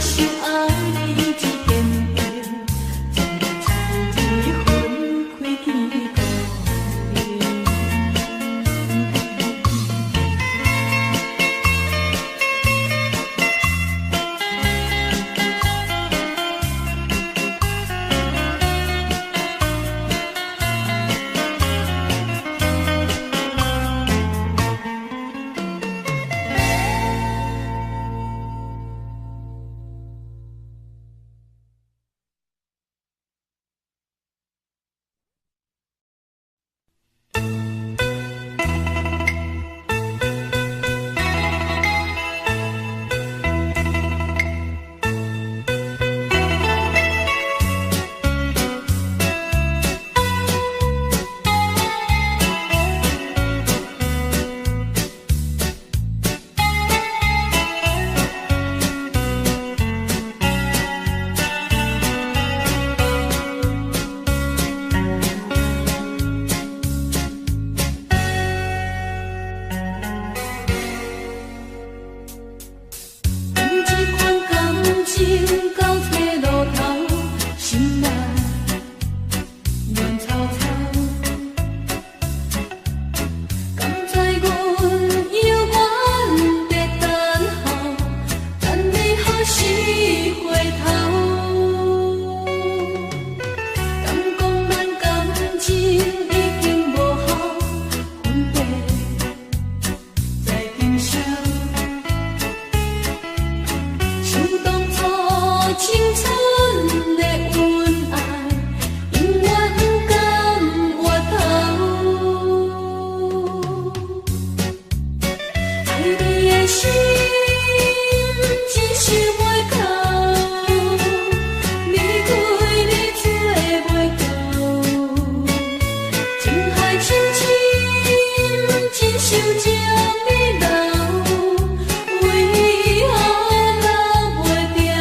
想愛你真堅定，怎會分開去孤零？等這款感情到找路頭，心內亂糟糟。敢知阮猶原在等候，等你何時回頭？敢講咱感情已經無效，分別在今宵。想當初青春的恩愛，永遠不甘回頭。愛你的心真想袂到，離開你做袂到。情海深深，真想將你留，為何留袂牢？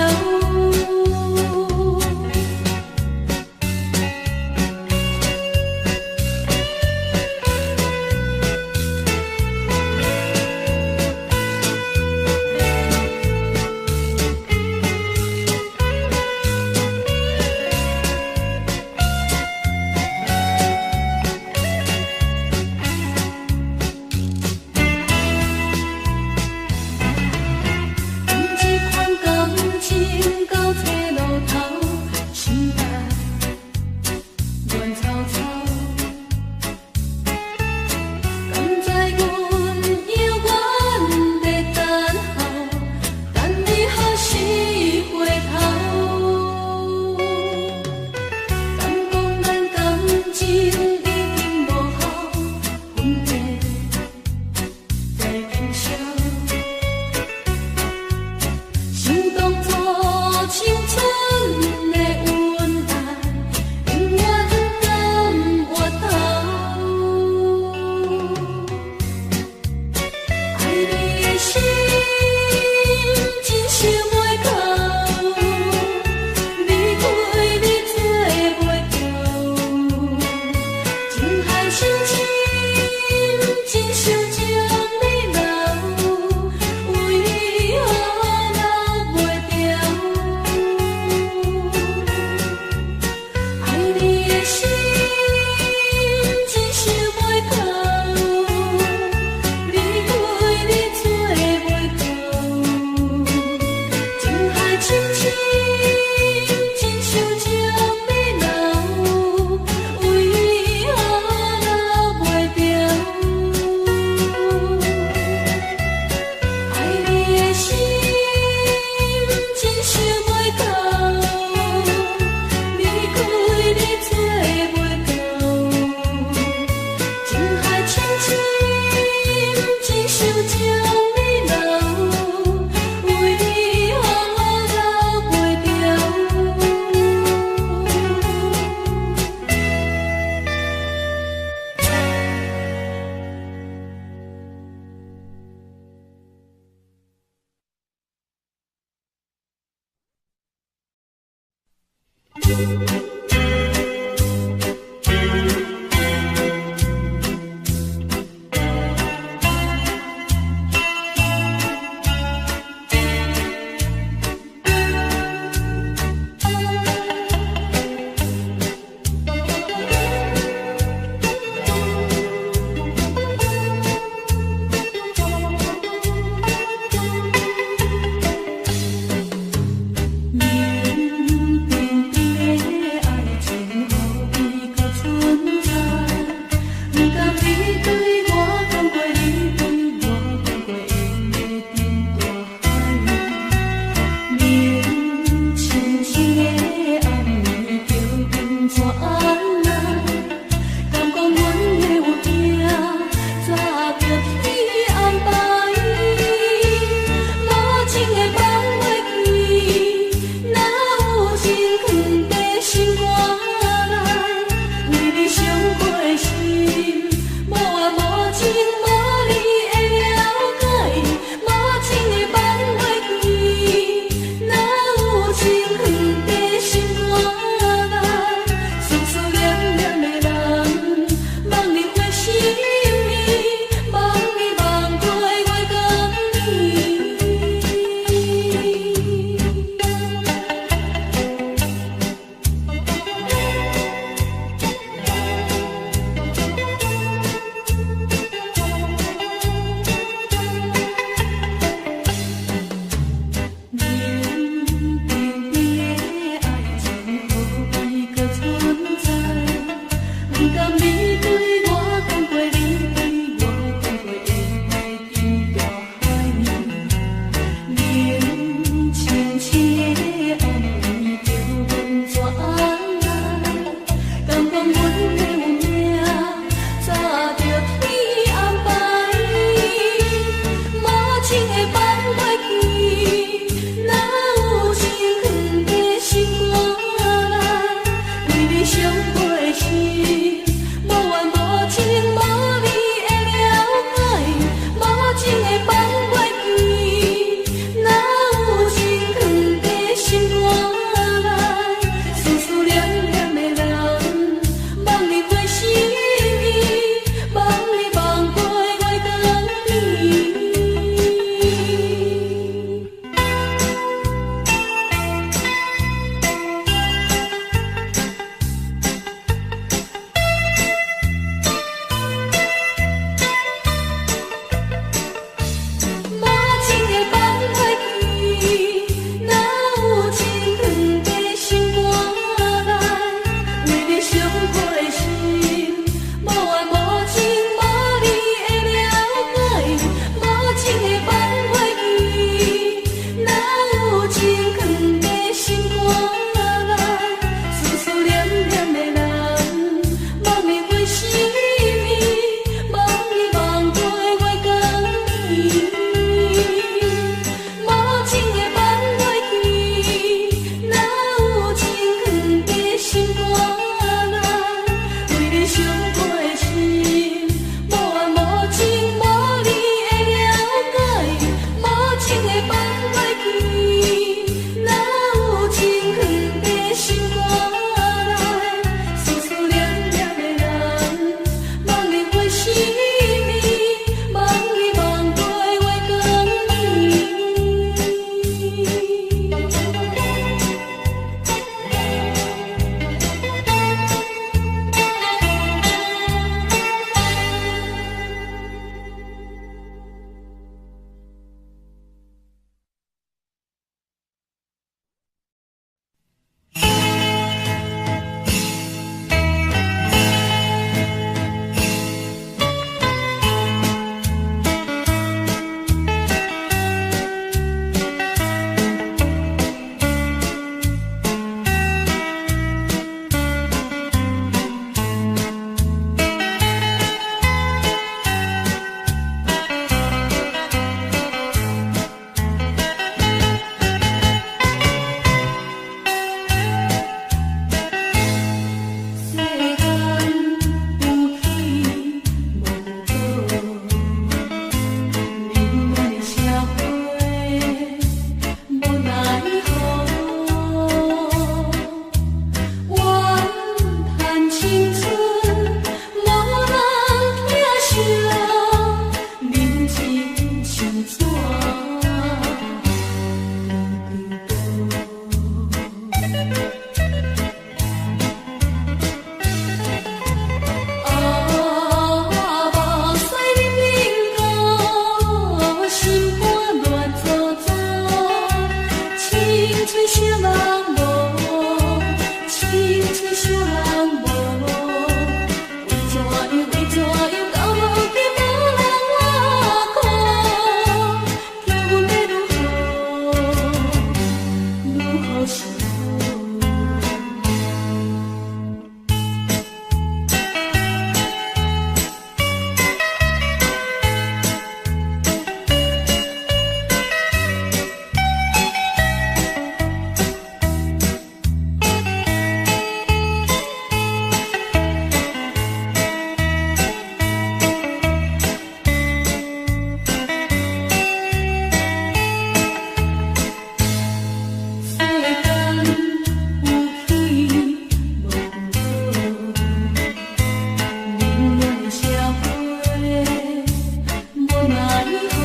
等這款感情到找路頭，心內亂糟糟。敢知阮猶原在等候，等你何時回頭？敢講咱感情已經無效，分別在今宵。想當初青春的恩愛，永遠不甘回頭。愛你的心真想袂到，離開你做袂到。情海深深，真想將你留，為何留袂牢？愛你的心真想袂到，離開你做袂到。情海深深，真想將你留，為何留袂牢？愛你的心真想袂到，離開你做袂到。情海深深，真想將你留，為何留袂牢？春惜人無，青春惜人無。為怎樣？為怎樣？到如今無人倚靠，叫阮欲如何？如何是好？世間有喜無有惱，冷暖的社會無奈何。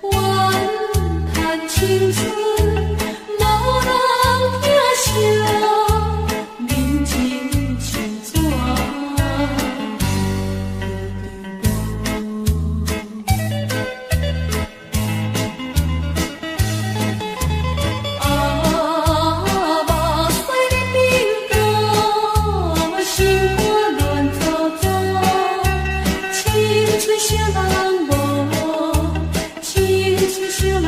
怨嘆青春無人疼惜，人情像紙薄薄。啊，目屎咧冰凍，心肝亂糟糟。青春惜人無，青春惜人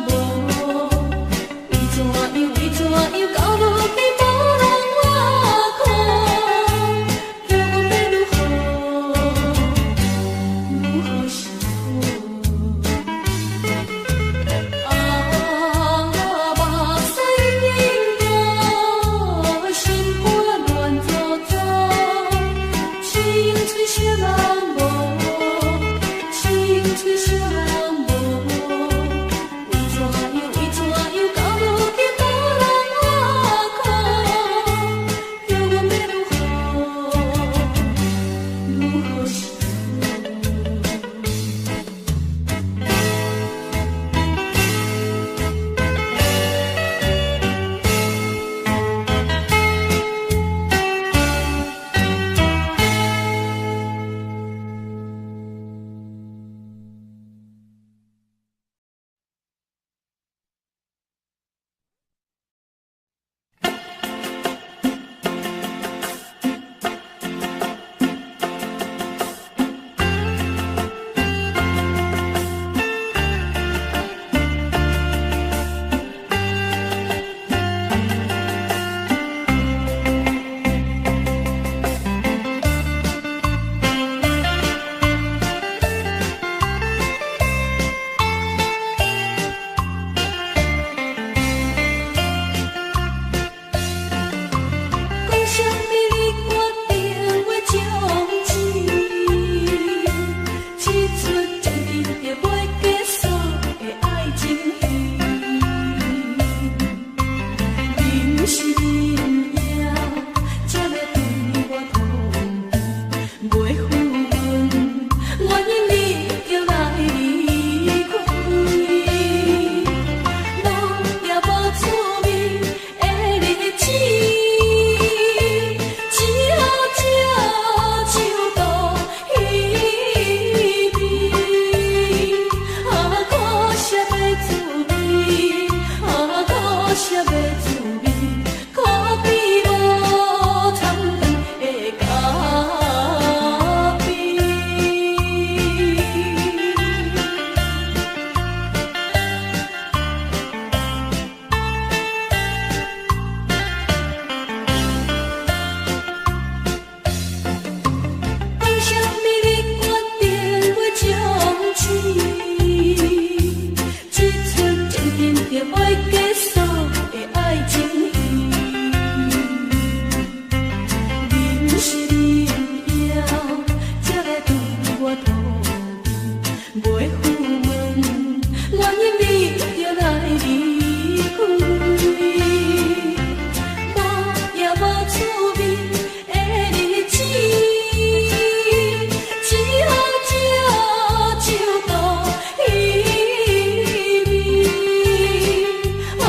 無。為怎樣？為怎樣？到如今無人倚靠，叫阮欲如何？如何是好？啊，目屎冰凍，心肝亂糟糟。青春惜人無，青春惜人無。為怎樣？為怎樣？到如今無人倚靠，叫阮欲如何？如何是好？講啥物你決定欲終止，這齣情真就袂結束的愛情戲。忍是忍也，才欲對我逃避，袂赴問原因你就來離開。無也無滋味的日子，只好接受到彼邊。啊，可惜的滋味，啊，可惜的滋味，可比無參斷的咖啡。講啥物你決定欲終止，這齣情真就袂結束的愛情戲。忍是忍也，才欲對我逃避，袂赴問原因你就來離開。無也無滋味的日子，只好接受到彼邊。啊，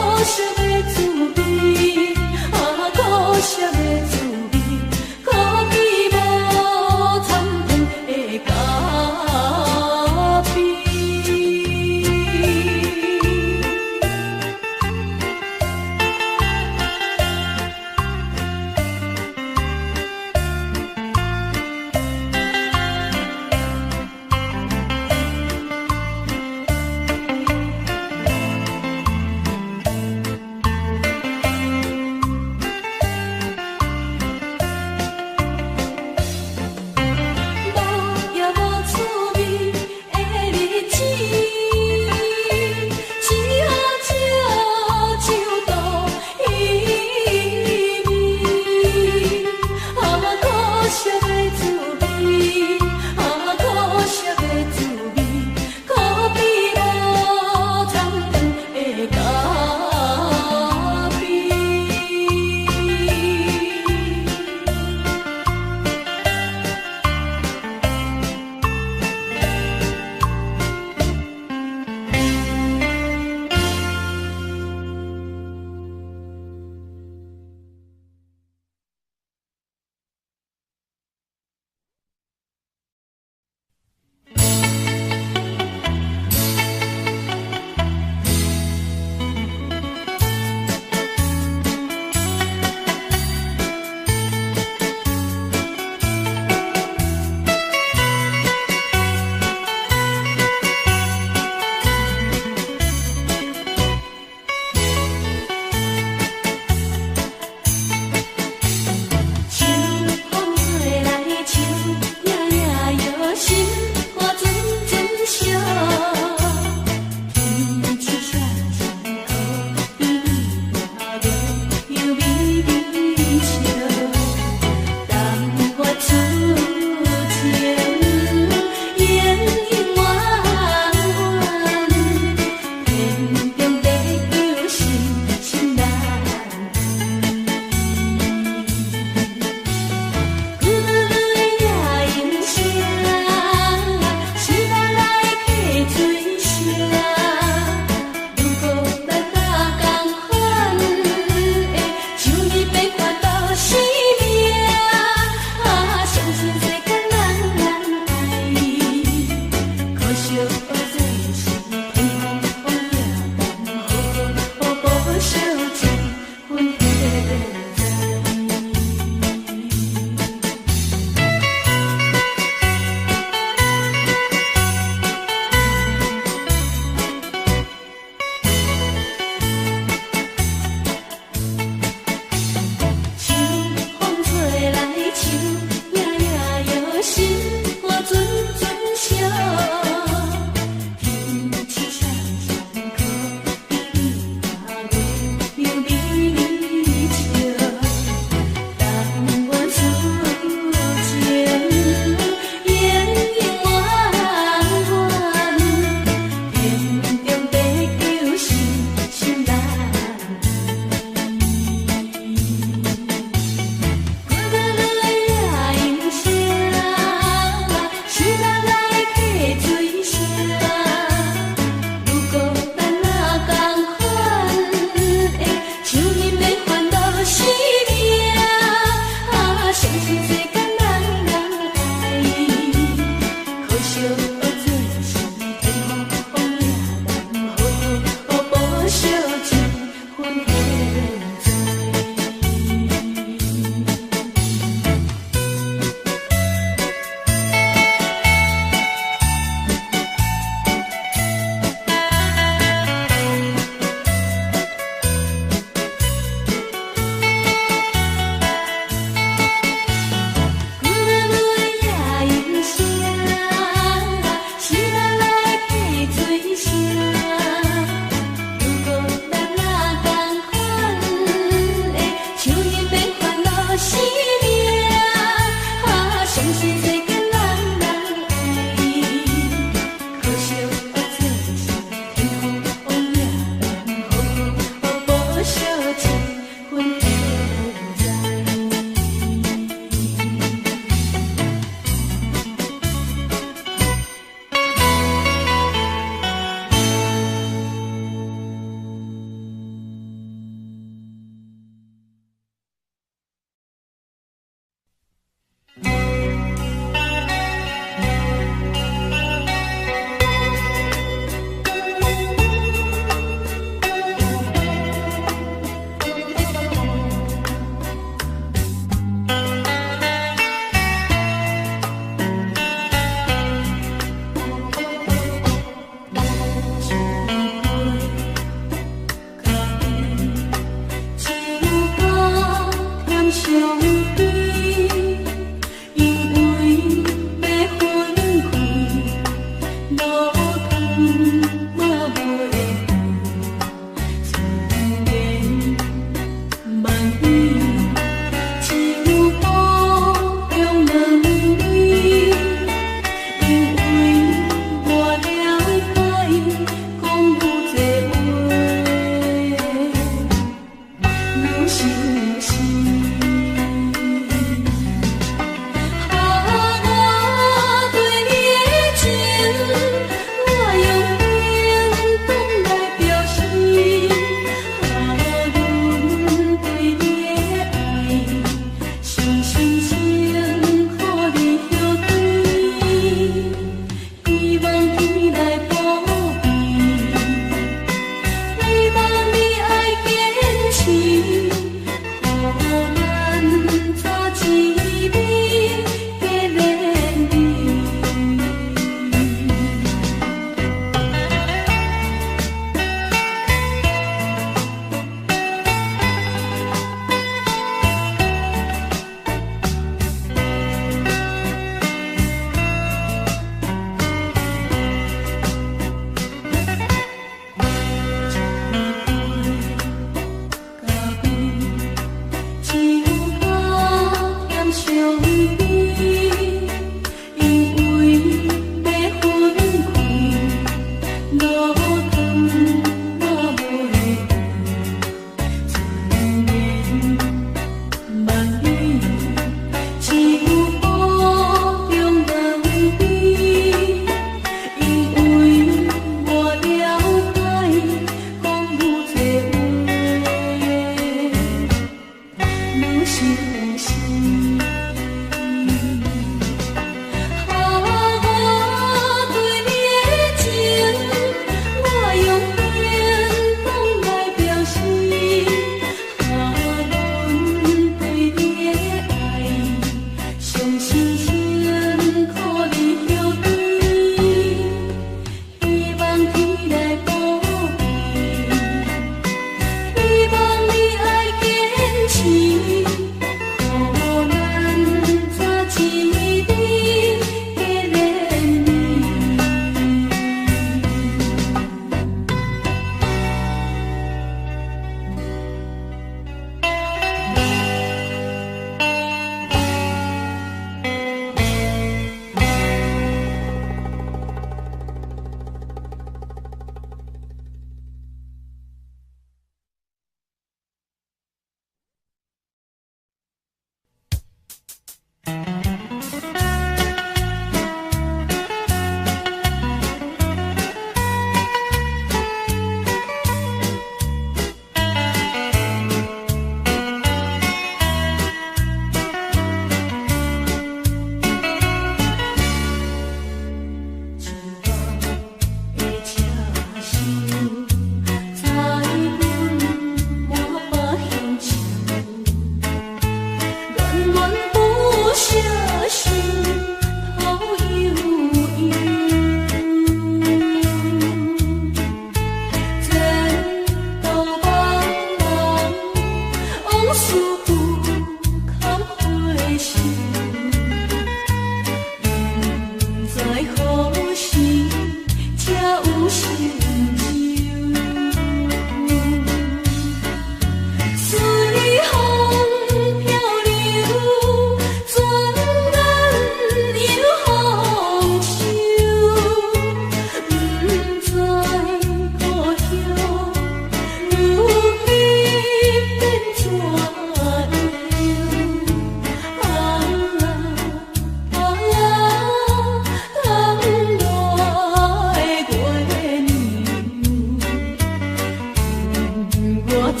陣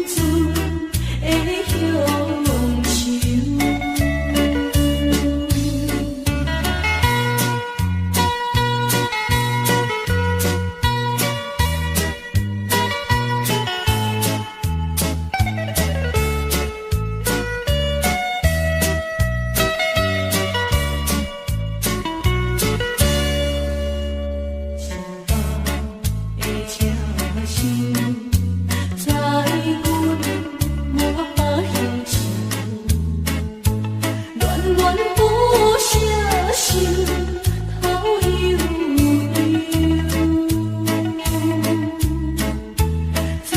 陣的鄉愁。一百的车声，载阮满乡愁，恋恋不舍，心头悠悠。前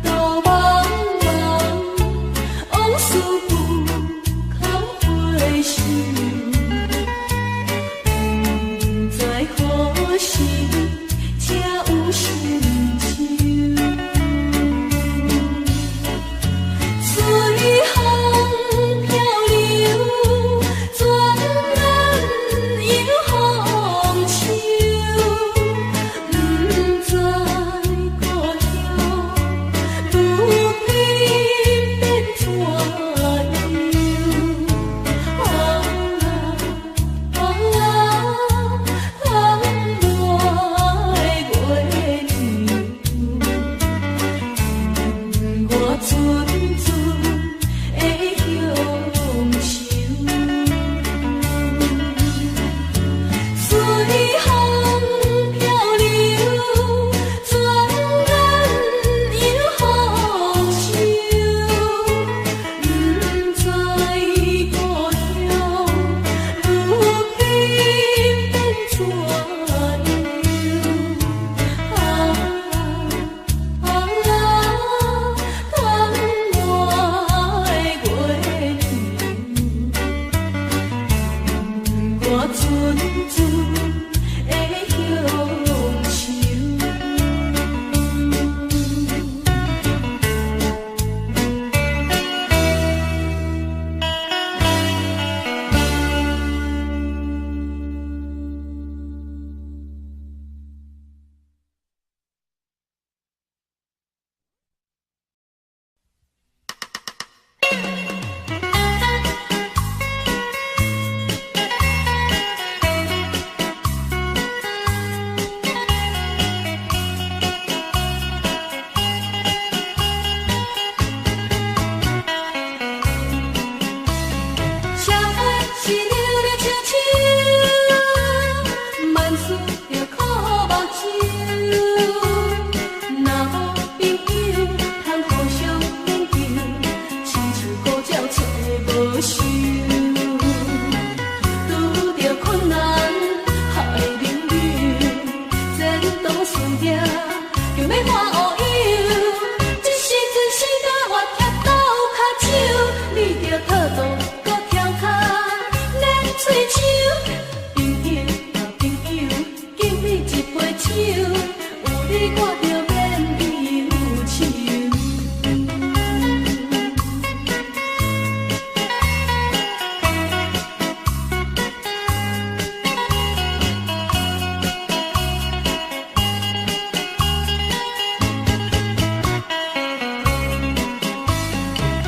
途茫茫，往事不堪回首，不知何时才有成就。随风飘流，转眼又风秋。不知故乡，如今变怎样？啊啊，窗外的月娘，我阵阵的乡愁。随风飘流，转眼又风秋。不知故乡，如今变怎样？啊啊，窗外的月娘，我阵阵的乡愁。社会是溜溜笑手，万事着靠目睭。若无朋友通互相研究，亲像古鸟揣无兽。拄著困难害流流，前途事业强欲看乌有。这时阵时甲我贴倒跤手，你著套路阁翘跤练喙手。朋友啊朋友，敬你一杯酒，有你我就免忧愁。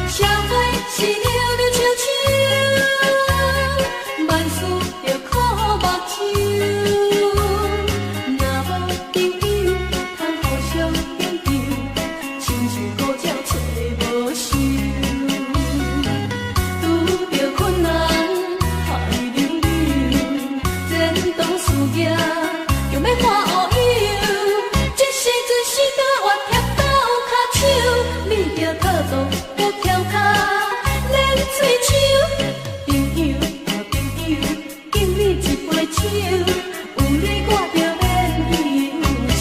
社会是溜溜笑手，万事着靠目睭。若无朋友通互相研究，亲像古鸟揣无兽。拄著困难害流流，前途事业强欲看乌有。这时阵时甲我贴倒跤手，你著套路阁翘跤练喙手。朋友啊朋友，敬你一杯酒，有你我就免忧愁。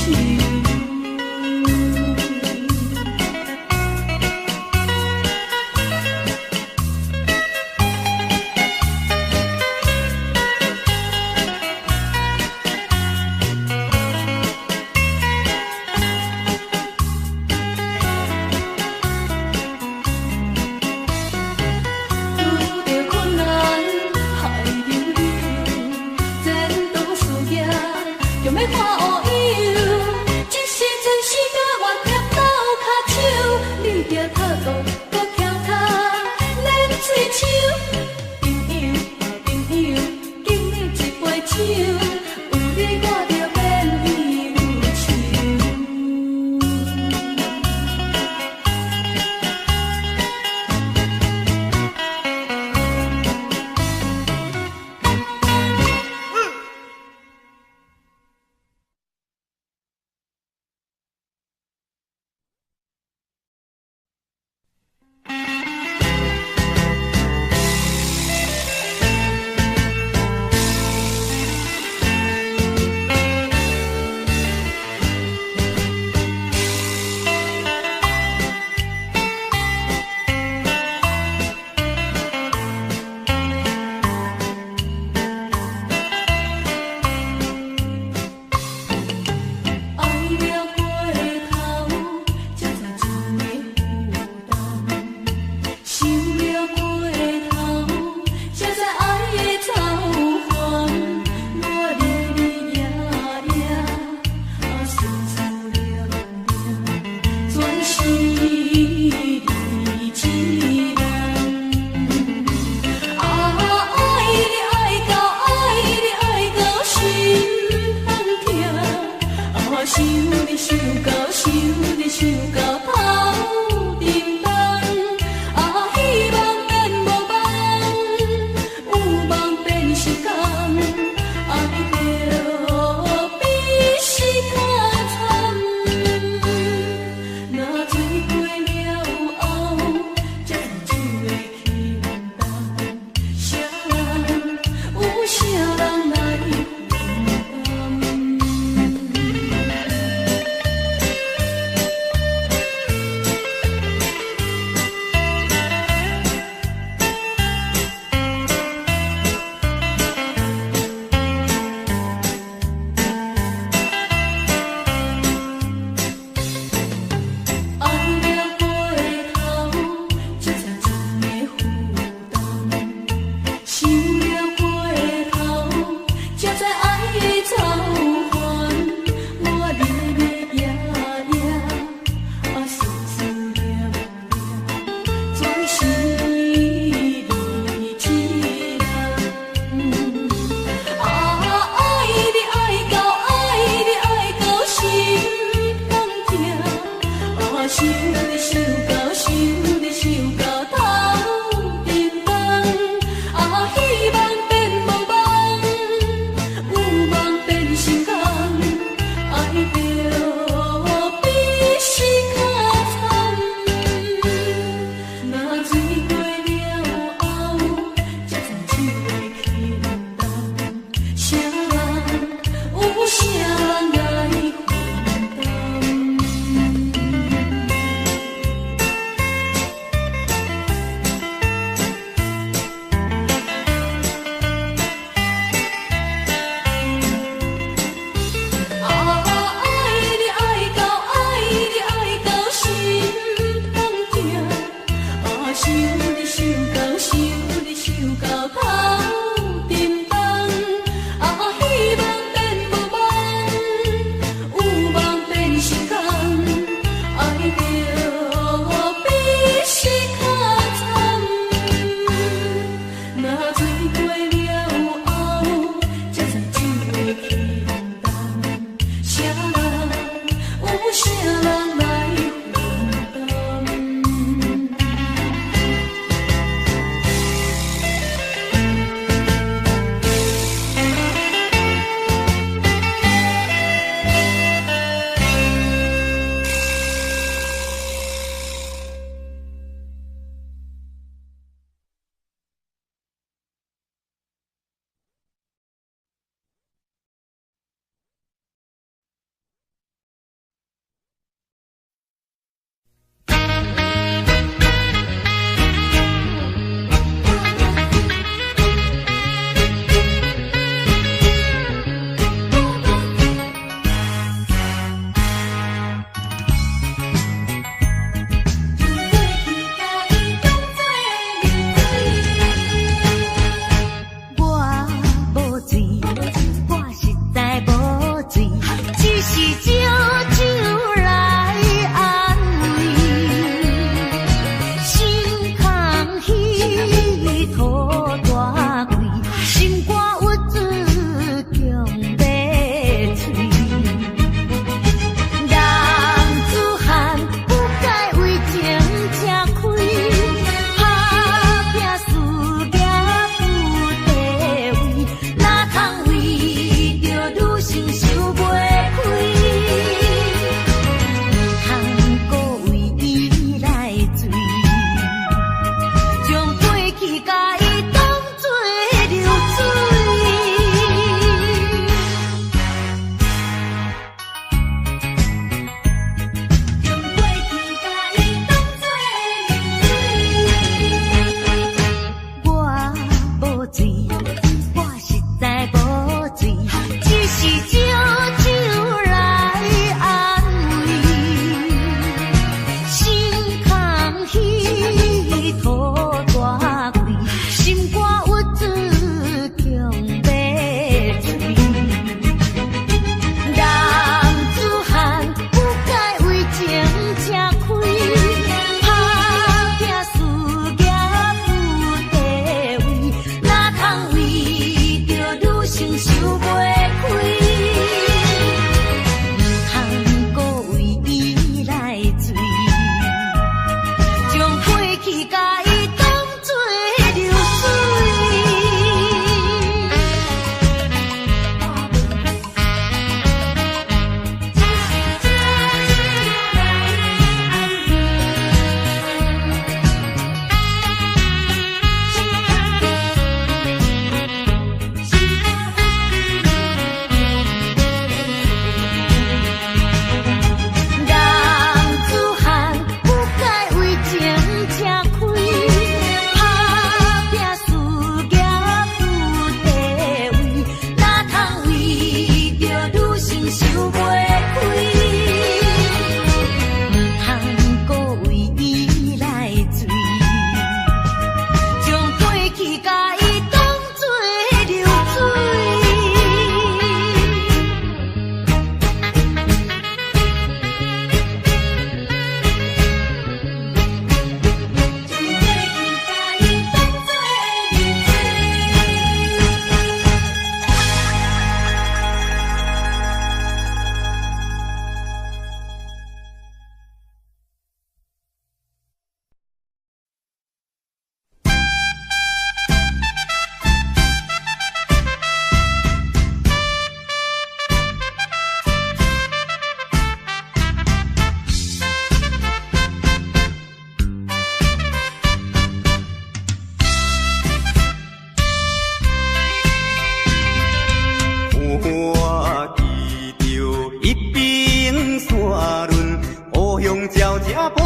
飛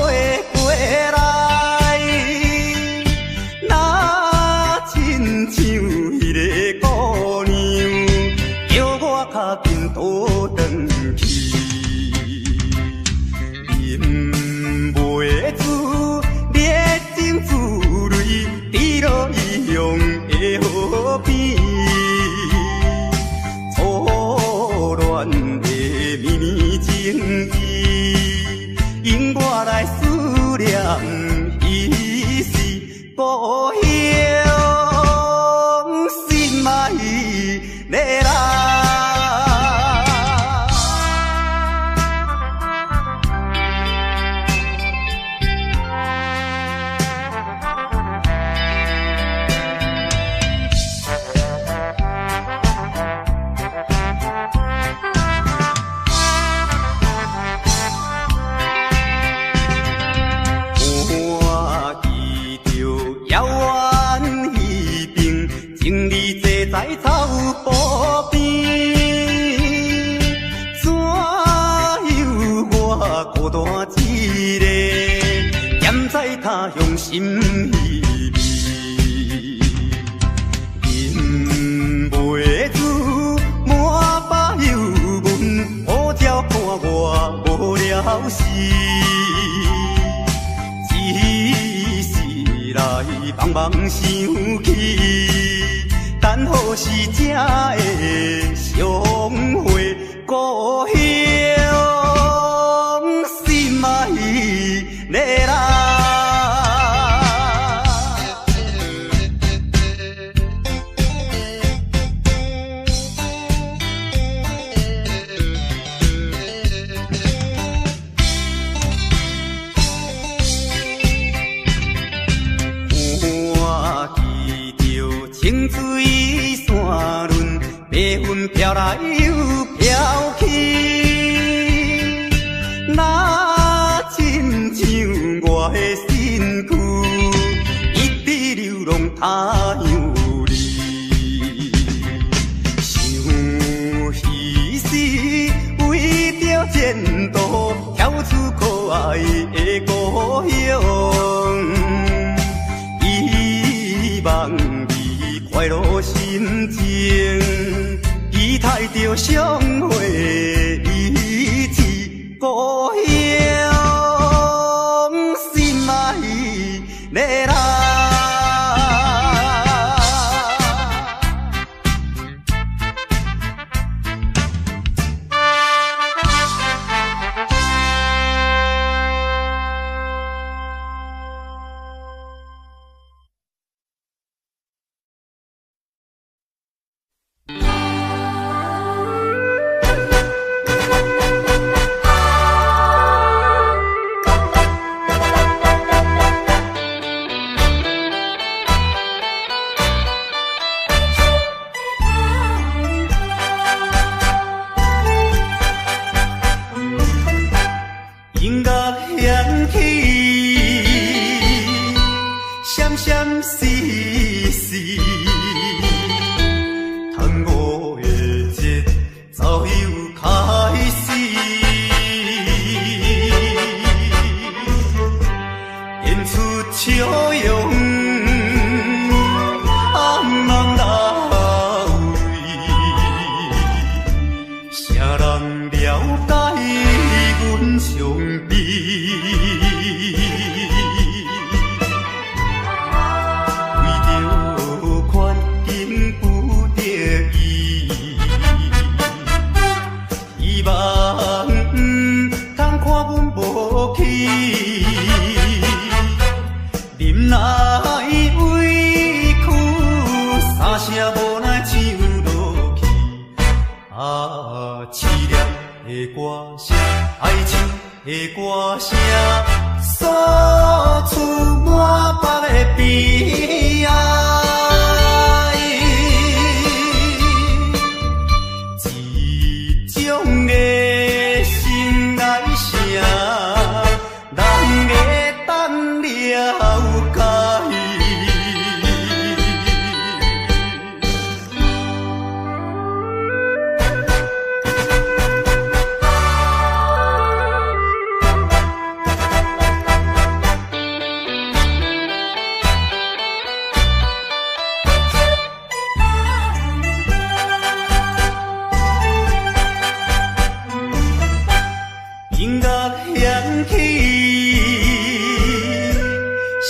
過來，若親像彼个姑娘，叫我較緊倒轉去。忍袂住熱情珠淚，滴落異鄉的河邊。初戀的綿綿情意，引我來思念，彼時故鄉心愛的人。看伊著遙遠彼邊，情理坐在草埔邊，怎有我孤單一个，踮在他鄉心稀微。忍袂住滿腹憂悶，烏照看我無聊時。只是來茫茫想起，等何時才會相會故鄉心愛的人。看見著清水山崙，白雲飄來又飄去，若親像我的身軀，一直流浪他鄉里。想彼時為著前途，跳出可愛的故鄉。希望你快樂心情，期待著相會彼此故鄉心愛的人。音樂響起，閃閃爍爍，端午的節奏又開始，演出笑容，暗梦来位，誰人了解阮傷悲？為著環境不得已，希望毋通看阮無去，忍耐委屈，三聲無奈唱落去。啊，淒涼的歌聲，哀愁的歌聲，訴出滿腹的悲哀。這種的心愛誰人會當了解？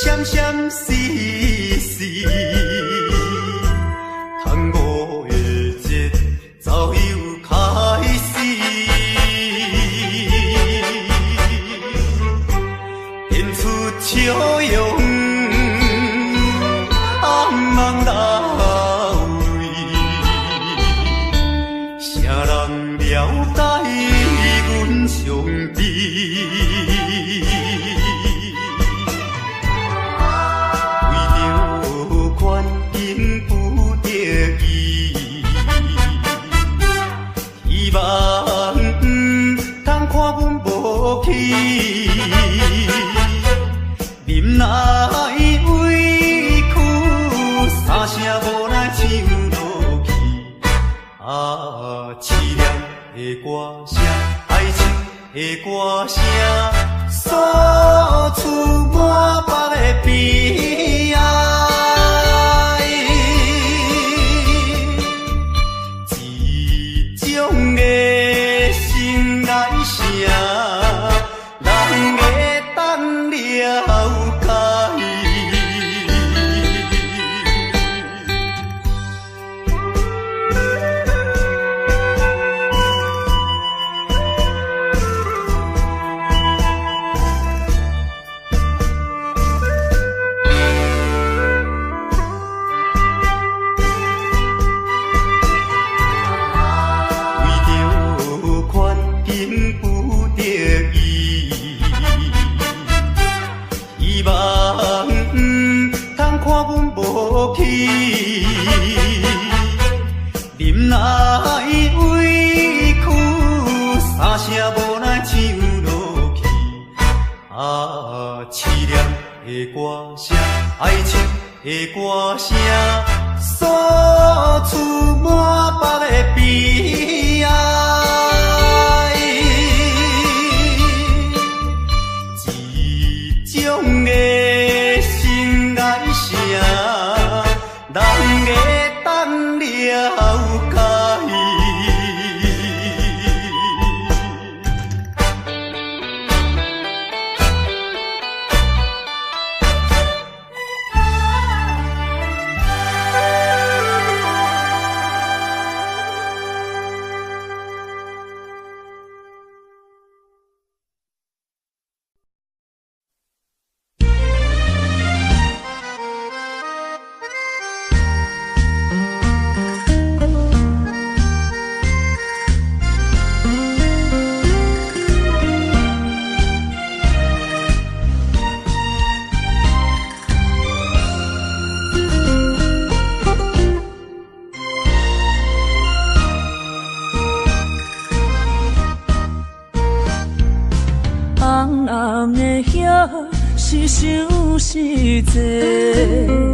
閃閃絲絲，端午的節奏又開始，現出笑容，暗望來位，誰人了解阮傷悲？為著環境不得已，希望毋通看阮無去，忍耐委屈，三聲無奈唱落去。啊，淒涼的歌聲，哀愁的歌聲，訴出滿腹的悲哀。一種的心愛聲，人會當了解。為著環境不得已，希望毋通看阮無去，忍耐委屈，三聲無奈唱落去。啊，淒涼的歌聲，哀愁的歌聲，訴出滿腹的悲哀。一種的心愛聲，人會當了解。紅紅的葉是相思債，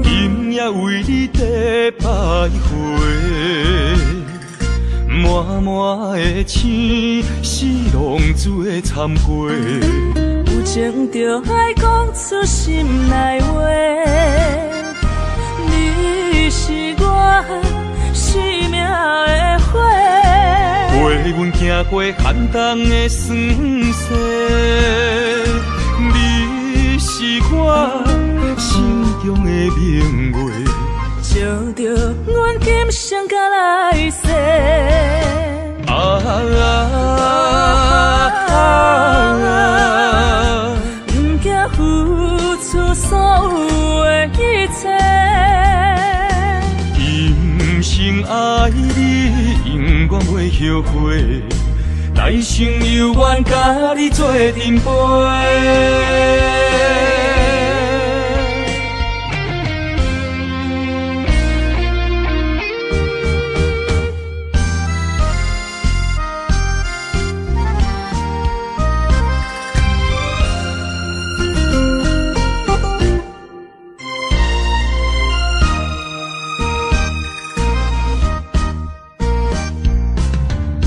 今夜為你在徘徊，滿滿的星是浪子的慚愧。有情就愛講出心內話，你是我生命的火，陪阮行過寒冬的霜雪，你是我心中的明月，照著阮今生甲來世。啊啊啊！毋驚付出所有的一切，今生愛你，永遠袂後悔，來生猶願佮你做陣陪。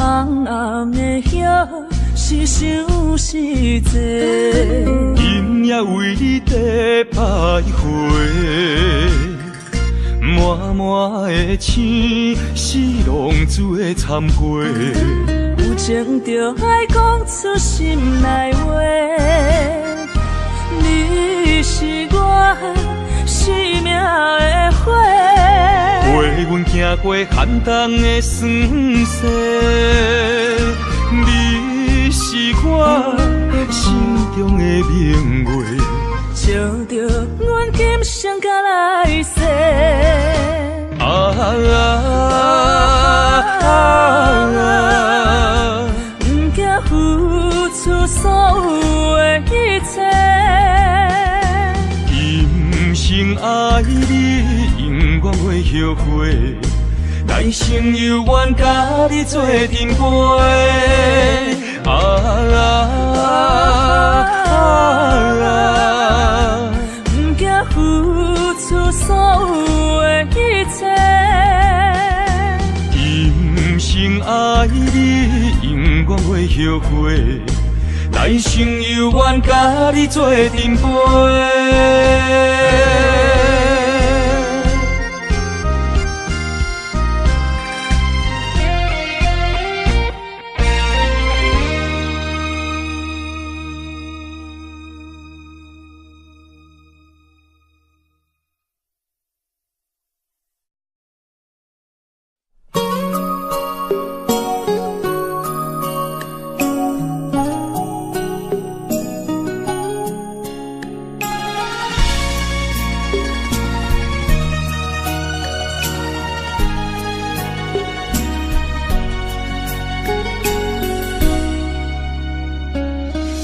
紅紅的葉是相思債，今夜為你在徘徊，滿滿的星是浪子的慚愧。有情就愛講出心內話，你是我阮行過寒冬的霜雪。你是我心中的明月，照著阮今生佮來世。啊啊啊！毋驚付出所有的一切。今生愛你，永遠袂後悔。來生猶願佮你做陣陪。啊啊啊！毋驚付出所有的一切。今生愛你，永遠袂後悔。來生猶願佮你做陣陪。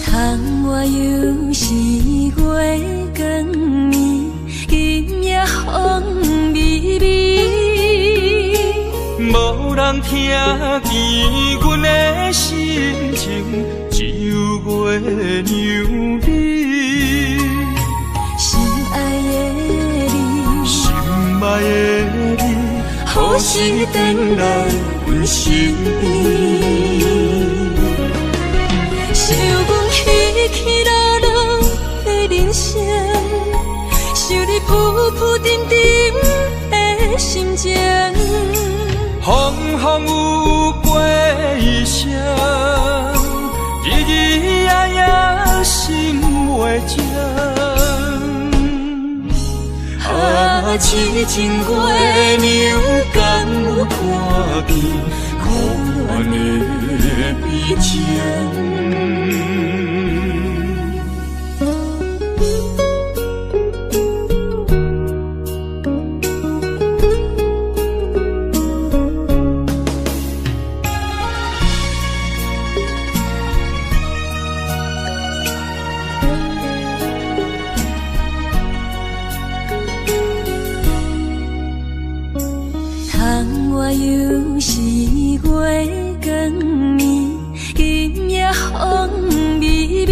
窗外又是月光暝，今夜風微微。無人聽見阮的心情，只有月娘你。心愛的你，心愛的你，何時轉來阮身邊？想阮起起落落的人生，想你浮浮沉沉的心情。風風雨雨過一生，日日夜夜心袂靜。啊，痴情月娘，敢有看見苦戀的悲情？窗外又是月光暝，今夜風微微。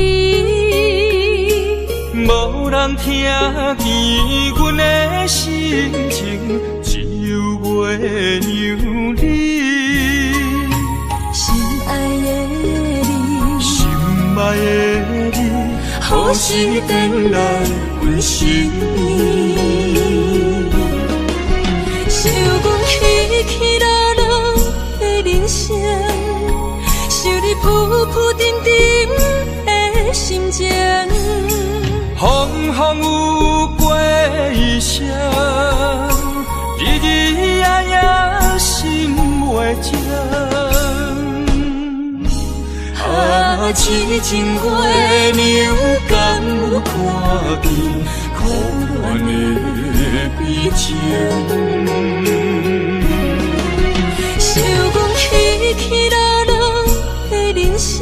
無人聽見阮的心情，只有月娘你。心愛的你，心愛的你，何時轉來阮身邊？想阮起起落落的人生，想你浮浮沉沉的心情。風風雨雨過一生，日日夜夜心袂靜。啊，痴情月娘，敢有看見苦戀的悲情？想阮起起落落的人生，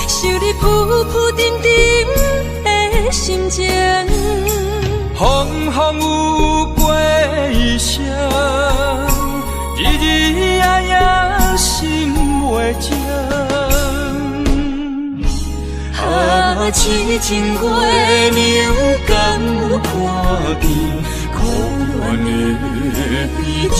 想你浮浮沉沉的心情。風風雨雨過一生，日日夜夜心袂靜。啊，痴情月娘，敢有看見苦戀的悲情？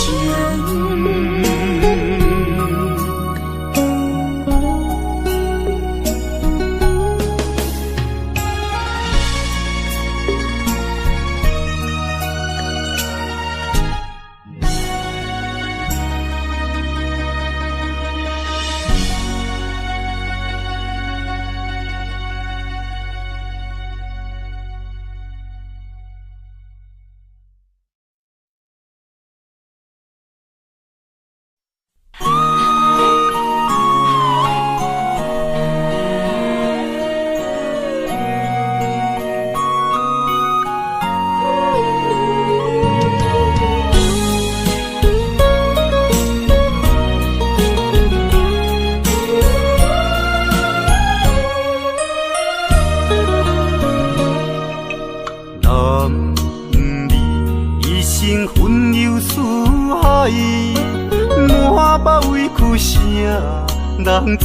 人知。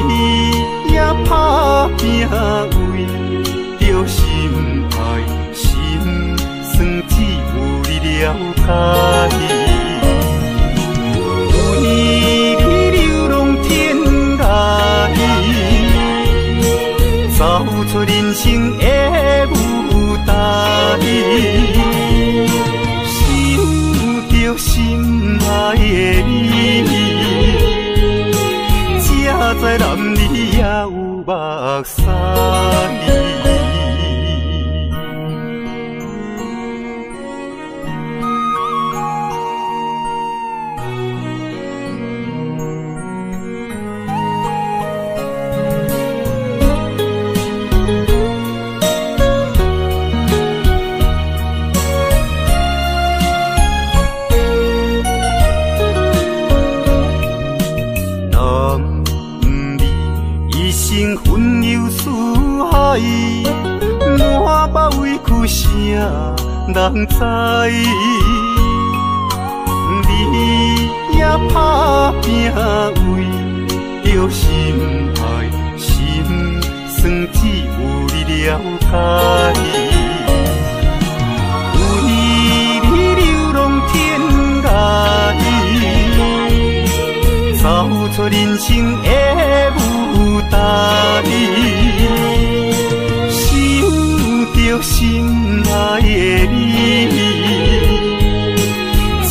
你也打拼为著心爱，心酸只有你了解。为你流浪天涯，走出人生的舞台，想著心爱的你，才知男儿也有目屎。满腹委屈啥人知？你也打拼为著心爱，心酸只有你了解。为你流浪天涯，走出人生的舞台。心爱的你，才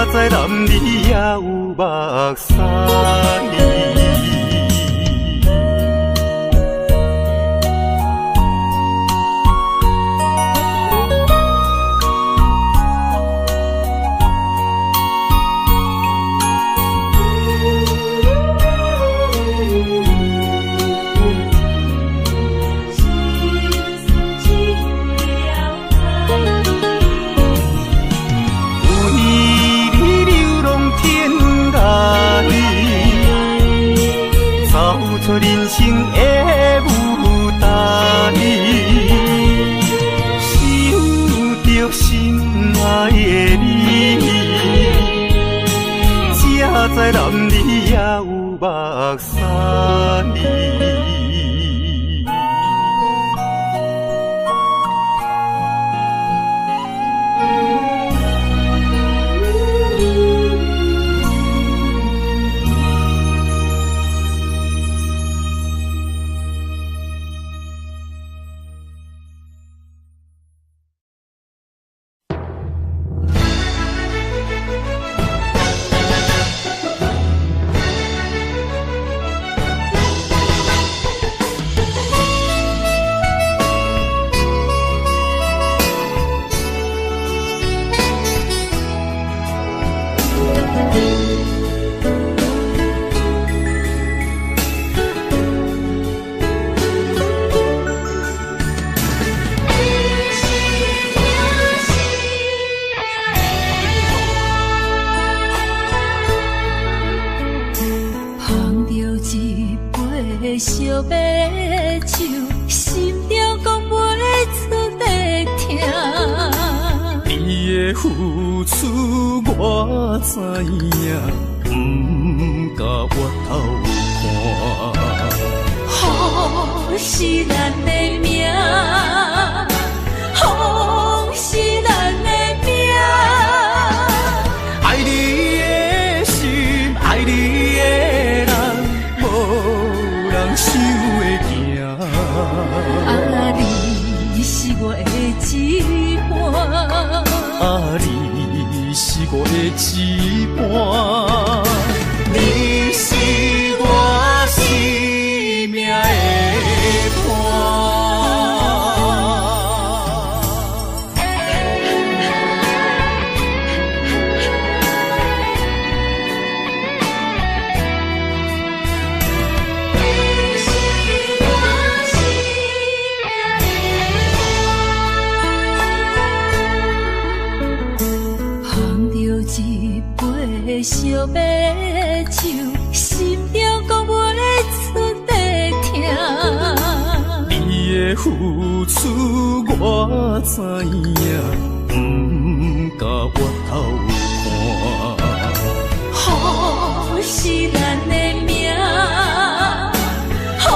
知男儿也有目屎。出人生的舞台，想著心爱的你，才知男儿也有目屎。烧白酒，心中讲袂出的疼。你的付出我知影，不敢回头看。雨是咱的命，风是咱的命。爱你的心，爱你的人，无人想会行。啊，你是我的一半，啊，你是我的一半，你是我生命的伴。烧白酒，心中讲袂出的疼。你的付出我知影，不敢回头看。雨是咱的命，風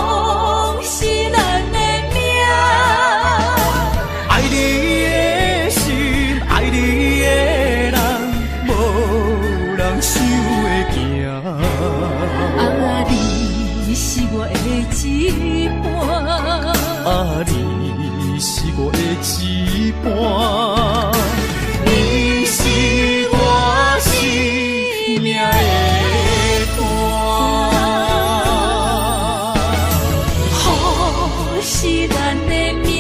是咱的命。愛你的心，愛你的人，無人想會驚。啊，你是我的一半。啊，你是我的一半，你是我生命的伴。雨是咱的命，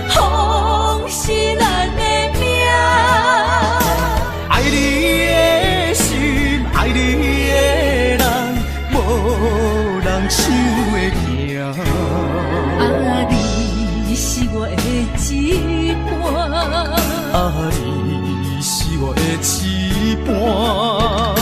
風是咱的命。愛你的心，愛你的人，無人想會驚。啊，你是我的一半。啊，你是我的一半。